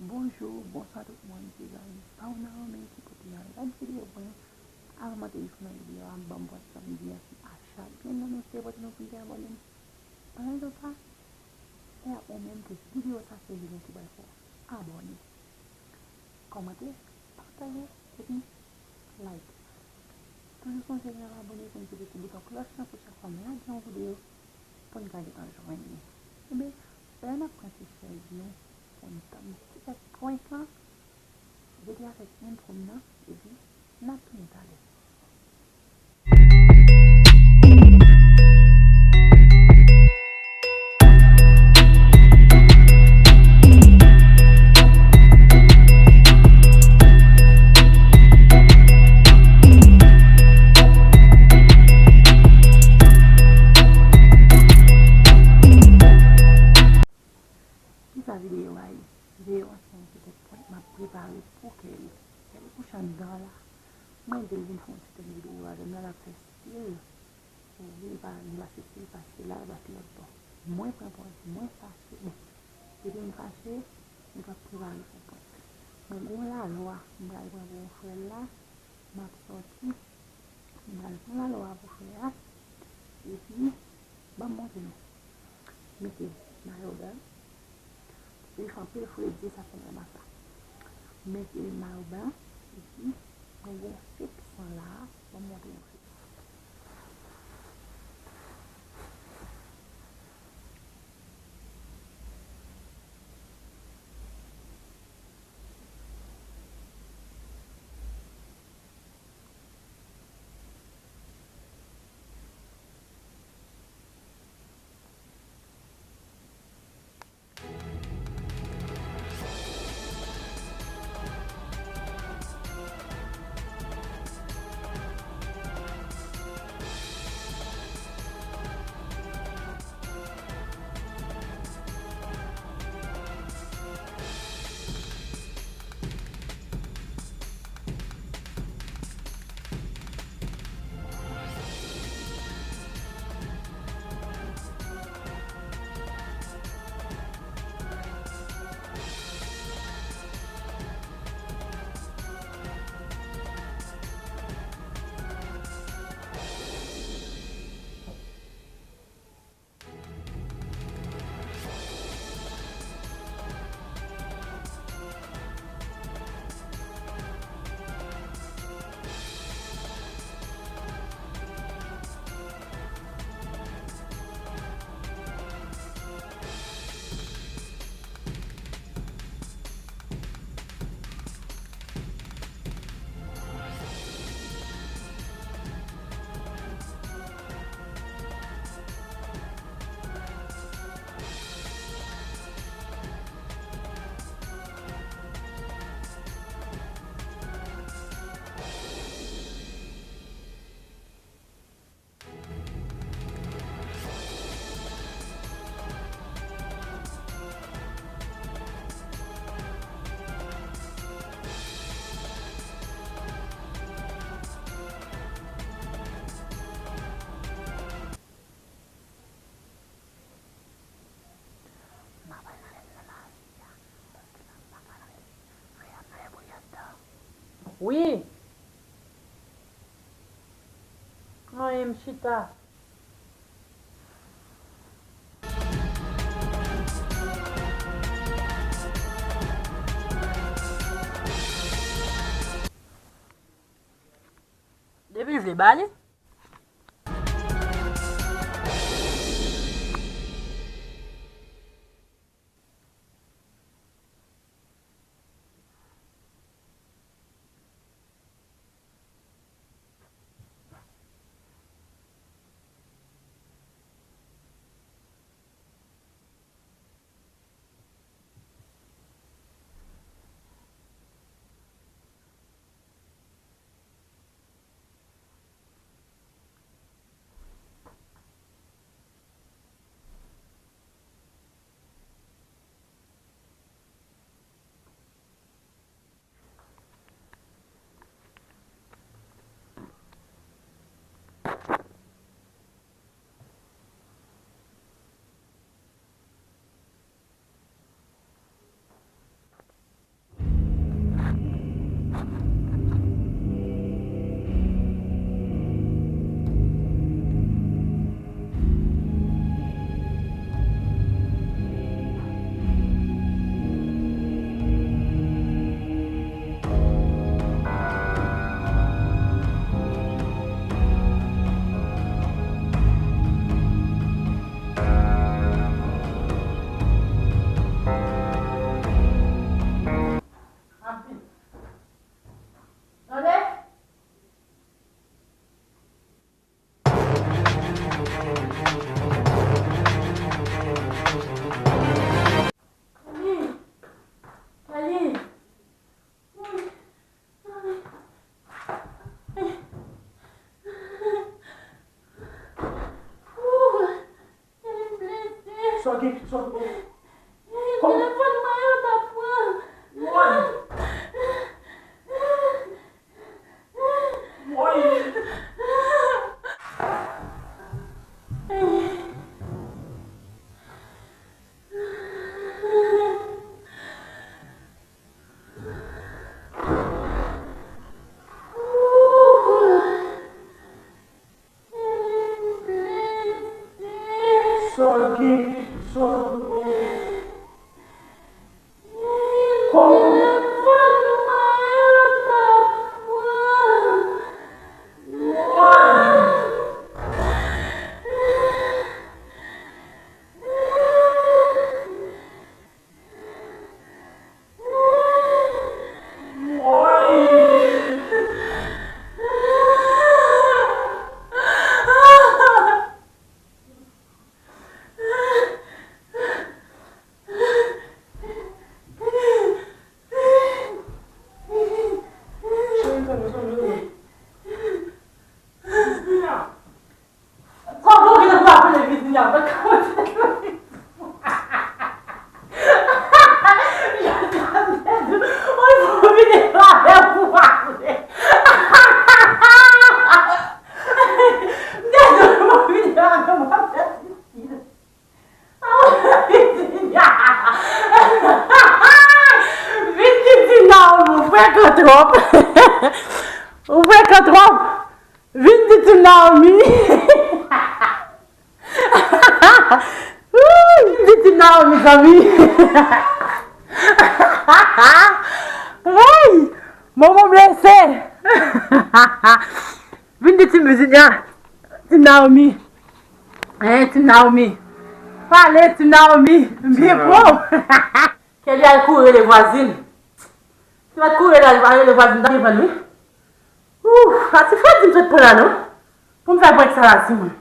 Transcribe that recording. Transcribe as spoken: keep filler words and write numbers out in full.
Bonjou, bonswa tout moun, se zanmi pa w nan men ki pote yon lòt videyo pou nou. Avan m antre jis nan videyo a, ban m pran ti tan pou m di mèsi a chak grenn nan nou ki te pote nou pou nou te abòne m. Pandan nou pa, se a ou menm ke videyo sa se videyo ki bay pou abòne. Kòmante, pataje, epi like. Toujou sonje gen abòne pou n klike sou bouton klòch lan pou chak fwa m lage yon videyo pou n ka gentan jwenn li. Ebyen, pandan n ap pran ti chèz nou pou n tann ti tèt prank lan, rete avèk entwo m nan, epi n ap tounen talè. Kisa videyo a ye? Videyo a se yon ti tèt prank m ap prepare pou Kelly. Kelly kouche anndan la. Mwen di l vin fè yon ti tèt videyo avè m la, l ap fè stil. Wi, li pa, li pa stil, pase la, l ap lòt bò. Mwen pran pòz, mwen fache. Bon, depi m fache, li p ap prepare pou prank. Mwen gon lalwa m pral pran pou frè l la. M ap sòti. M pral pran lalwa pou frè a. Epi, ban m montre nou. Mete mayo blan. Li fè anpil fredi, sa fè m renmen sa. Mete mayo blan. Epi, mwen gen yon fik san la. Ban m montre nou fik. Wi. Anyen, m chita. Depi l vle ba li. Sa w gen? Sa w... Telefòn mwen yo t ap pran. Woy! Woy! Sa w gen? Sa w gen? Kòman? Kòman w gentan pou apele Virginia? Mwen ka montre nou. Oy, fò vin la pou pale. Mwen fò vin la pou pale. Vin di ti Naomi, ou frekan twòp. Ou frekan twòp. Vin di ti Naomi. Vin di ti Naomi, zanmi. Woy! Manman blese. Vin di ti Virginia. Ti Naomi. Hein, ti Naomi. Pale, ti Naomi. M byen bon. Kelly al kouri rele vwazin. Li pa t kouri rele, al rele vwazin, ta depann wi. Ouf, a ti fredi m sot pran la non. Pou m fè prank sa la sou mwen.